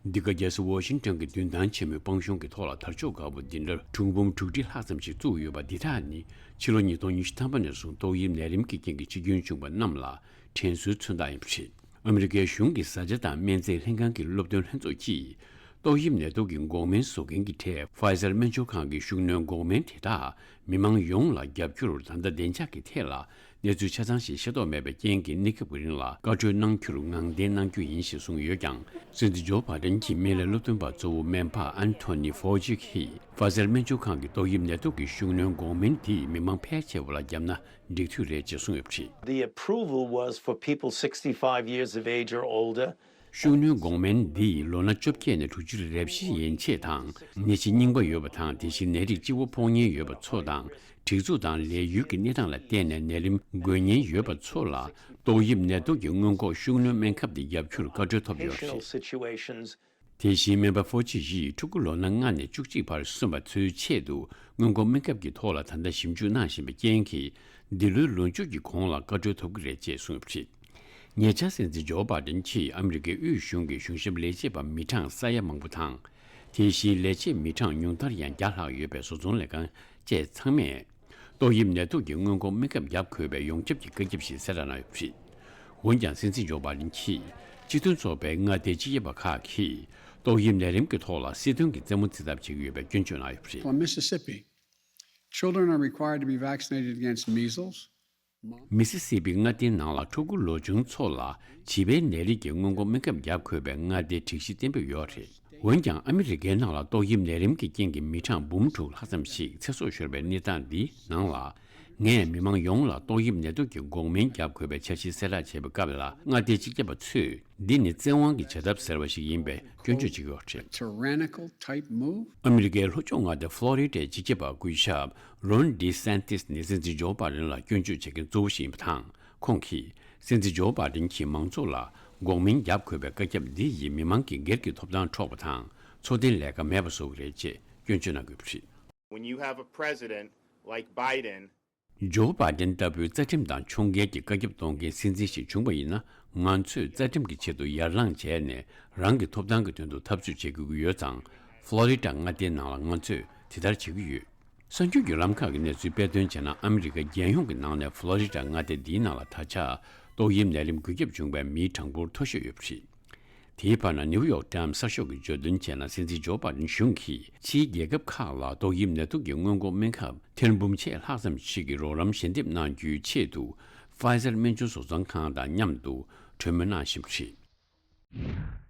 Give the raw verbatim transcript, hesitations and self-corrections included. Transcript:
འདི་ག་རྒྱལ་ས་ཝ་ཤིང་ཊོན་གྱི་མདུན་ཐང་ཆེན་མོའི་སྤང་གཤོང་གི་ཐོག་ལ་དར་ལྕོག་དཀར་པོ་འདི་འདྲར་གྲུང་འབུམ་དྲུག་ཁྲི་ལྷག་ཙམ་ཞིག་བཙུགས་ཡོད་པ་འདི་དག་ནི་ཕྱི་ལོ་ཉིས་སྟོང་ཉི་ཤུ་ཐམ་པ་ནས་བཟུང་ཏོག་དབྱིབས་ནད་རིམས་ཀྱི་རྐྱེན་གྱིས་འཆི་སྐྱོན་བྱུང་བ་རྣམས་ལ་དྲན་གསོའི་མཚོན་རྟགས་ཡིན་པ་རེད། ཨ་མི་རི་ཀའི་གཞུང་གི་བཟའ་བཅའ་དང་སྨན་རྫས་ལྷན་ཁང་གི་སློབ་སྟོན་ལྷན་ཚོགས་ཀྱིས་ཏོག་དབྱིབས་ནད་དུག་གི་འགོག་སྨན་བཟོ་མཁན་གྱི་གྲས་Pfizer་སྨན་སྦྱོར་ཁང་གི་ཤུགས་སྣོན་འགོག་སྨན་དེ་དག་མི་མང་ཡོངས་ལ་བརྒྱབ་རྒྱུར་ད་ལྟ་བདེ་འཇགས་ཀྱི་ཐད་ལ་གནས་ཚུལ་ཆ་ཚང་ཞིག་ཤེས་རྟོགས་མེད་པའི་རྐྱེན་གྱིས་གནས་སྐབས་རིང་ལ་བཀའ་འཁྲོལ་གནང་རྒྱུར་ངང་འདེད་གནང་རྒྱུ་ཡིན་ཞེས་གསུངས་ཡོད་ཀྱང་། སྲིད་འཛིན་ཇོ་བྷ་ཌེན་གྱི་སྨན་བླའི་སློབ་སྟོན་པ་གཙོ་བོ་སྨན་པ་ཨན་ཐོ་ནི་ཧྥོ་ཅི་གིས་Pfizer་སྨན་སྦྱོར་ཁང་གི་ཏོག་དབྱིབས་ནད་དུག་གི་ཤུགས་སྣོན་འགོག་སྨན་དེས་མི་མང་ཕལ་ཆེ་བ་ལ་བརྒྱབ་ན་འགྲིག་ཐུབ་རེད་ཅེས་གསུངས་ཡོད་པ་རེད། The approval was for people sixty-five years of age or older. ཤུགས་སྣོན་འགོག་སྨན་འདིས་ལོ་ན་བཅོ་བརྒྱད་ནས་དྲུག་ཅུ་རེ་བཞི་ཡན་ཆད་དང་ནད་གཞི་རྙིང་པ་ཡོད་པ་དང་དེ་བཞིན་ནད་རིགས་སྤྱི་བོ་ཕོག་ཉེན་ཡོད་པ་ཚོ་དང་སྒྲིག་འཛུགས་དང་ལས་ཡུལ་གྱི་གནས་སྟངས་ལ་བལྟས་ནས་ནད་རིམས་འགོས་ཉེན་ཡོད་པ་ཚོ་ལ་ཏོག་དབྱིབས་ནད་དུག་གི་སྔོན་འགོག་ཤུགས་སྣོན་སྨན་ཁབ་འདི་བརྒྱབ་རྒྱུར་བཀའ་འཁྲོལ་ཐོབ་ཡོད་པ་རེད། དེ་བཞིན་སྨན་པ་ཧྥོ་ཅི་ཡིས་ཕྲུ་གུ་ལོ་ན་ལྔ་ནས་བཅུ་གཅིག་བར་སོན་པ་ཚོའི་ཆེད་དུ་སྔོན་འགོག་སྨན་ཁབ་ཀྱི་ཐོག་ལ་ད་ལྟ་ཞིབ་འཇུག་གནང་བཞིན་པའི་རྐྱེན་གྱིས་འདི་ལོའི་ལོ་མཇུག་གི་གོང་ལ་བཀའ་འཁྲོལ་ཐོབ་ཀྱི་རེད་ཅེས་གསུངས་ཡོད་པ་རེད། ཉེ་ཆར་སྲིད་འཛིན་ཇོ་བྷ་ཌེན་གྱིས་ཨ་མི་རི་ཀའི་དབུས་གཞུང་གི་གཞུང་ཞབས་ལས་བྱེད་པ་མི་གྲངས་ས་ཡ་མང་པོ་དང་། དེ་བཞིན་ལས་བྱེད་མི་གྲངས་ཉུང་མཐར་ཡང་བརྒྱ་ལྷག་ཡོད་པའི་བཟོ་ཚོང་ལས་ཁང་བཅས་ཚང་མས་ཏོག་དབྱིབས་ནད་དུག་གི་སྔོན་འགོག་སྨན་ཁབ་བརྒྱབ་དགོས་པའི་ཡོངས་ཁྱབ་ཀྱི་བཀའ་ཁྱབ་ཞིག་གསལ་བསྒྲགས་གནང་ཡོད་པ་རེད། འོན་ཀྱང་སྲིད་འཛིན་ཇོ་བྷ་ཌེན་གྱིས་སྤྱི་མཐུན་ཚོགས་པའི་མངའ་སྡེའི་སྤྱི་ཁྱབ་པ་ཁག་གིས་ཏོག་དབྱིབས་ནད་རིམས་ཀྱི་ཐོག་ལ་སྲིད་དོན་གྱི་རྩེད་མོ་རྩེ་ཐབས་བྱེད་ཀྱི་ཡོད་པའི་སྐྱོན་བརྗོད་གནང་ཡོད་པ་རེད། For Mississippi, children are required to be vaccinated against measles, མི་སི་སི་པི་མངའ་སྡེའི་ནང་ལ་ཕྲུ་གུ་ལོ་ཆུང་ཚོ་ལ་བྱིས་པའི་ནད་རིགས་ཀྱི་སྔོན་འགོག་སྨན་ཁབ་བརྒྱབ་དགོས་པའི་མངའ་སྡེའི་སྒྲིག་གཞི་གཏན་འབེབས་ཡོད་རེད། འོན་ཀྱང་ཨ་མི་རི་ཀའི་ནང་ལ་ཏོག་དབྱིབས་ནད་རིམས་ཀྱི་རྐྱེན་གྱིས་མི་གྲངས་འབུམ་དྲུག་ལྷག་ཙམ་ཞིག་ཚེ་སྲོག་ཤོར་བའི་གནས་སྟངས་འདིའི་ནང་ལ། ངས་མི་མང་ཡོངས་ལ་ཏོག་དབྱིབས་ནད་དུག་གི་འགོག་སྨན་བརྒྱབ་དགོས་པའི་འཆར་གཞི་གསལ་བསྒྲགས་བྱས་པའི་སྐབས་ལ་མངའ་སྡེའི་སྤྱི་ཁྱབ་པ་ཚོས་འདི་ནི་བཙན་དབང་གི་བྱ་ཐབས་ཟེར་བ་ཞིག་ཡིན་པའི་སྐྱོན་བརྗོད་བྱེད་ཀྱི་ཡོད་པ་རེད། Tyrannical type move. ཨ་མི་རི་ཀའི་ལྷོ་ཕྱོགས་མངའ་སྡེ་ཕློ་རི་ཌའི་སྤྱི་ཁྱབ་པ་སྐུ་ཞབས་རོན་ཌི་སན་ཏིས་ནི་སྲིད་འཛིན་ཇོ་བྷ་ཌེན་ལ་སྐྱོན་བརྗོད་བྱེད་མཁན་གཙོ་བོ་ཞིག་ཡིན་པ་དང་། ཁོང་གིས་སྲིད་འཛིན་ཇོ་བྷ་ཌེན་གྱིས་མང་ཚོགས་ལ་འགོག་སྨན་བརྒྱབ་དགོས་པའི་བཀའ་ཁྱབ་འདི་ཡིས་མི་མང་གི་སྒེར་གྱི་ཐོབ་ཐང་འཕྲོག་པ་དང་འཚོ་རྟེན་ལས་ཀ་མེད་པ་བཟོ་གི་རེད་ཅེས་སྐྱོན་བརྗོད་གནང་དགོས་པ་རེད། When you have a president like Biden, ཇོ་བྷ་ཌེན་ལྟ་བུའི་རྩ་ཁྲིམས་དང་ཕྱོགས་འགལ་གྱི་བཀའ་ཁྱབ་གཏོང་མཁན་སྲིད་འཛིན་ཞིག་བྱུང་བ་ཡིན་ན། ང་ཚོས་རྩ་ཁྲིམས་ཀྱི་ཆེད་དུ་ཡར་ལངས་བྱས་ནས་རང་གི་ཐོབ་ཐང་གི་དོན་དུ་འཐབ་རྩོད་བྱེད་དགོས་ཀྱི་ཡོད་ཙང་། ཕློ་རི་ཌ་མངའ་སྡེའི་ནང་ལ་ང་ཚོས་དེ་ལྟར་བྱེད་ཀྱི་ཡོད། གསར་འགྱུར་གྱི་ལམ་ཁག་གི་གནས་ཚུལ་སྤེལ་དོན་བྱས་ན། ཨ་མི་རི་ཀ་རྒྱལ་ཡོངས་ཀྱི་ནང་ནས་ཕློ་རི་ཌ་མངའ་སྡེ་འདིའི་ནང་ལ་ད་ཆ་ཏོག་དབྱིབས་ནད་རིམས་འགོས་ཁྱབ་བྱུང་བའི་མིའི་གྲངས་འབོར་མཐོ་ཤོས་ཡོད་པ་རེད། དེའི་བར་ན་ནིའུ་ཡོག་ཊའིམ་གསར་ཤོག་གིས་བརྗོད་དོན་བྱས་ན། སྲིད་འཛིན་ཇོ་བྷ་ཌེན་གཞུང་གིས་ཕྱིའི་རྒྱལ་ཁབ་ཁག་ལ་ཏོག་དབྱིབས་ནད་དུག་གི་སྔོན་འགོག་སྨན་ཁབ་ཐེར་འབུམ་ཕྱེད་ལྷག་ཙམ་ཞིག་གི་རོགས་རམ་ཞལ་འདེབས་གནང་རྒྱུའི་ཆེད་དུ་ཕའི་ཛར་སྨན་བཅོས་བཟོ་ཚོང་ཁང་དང་མཉམ་དུ་གྲོས་མོལ་གནང་བཞིན་པ་རེད།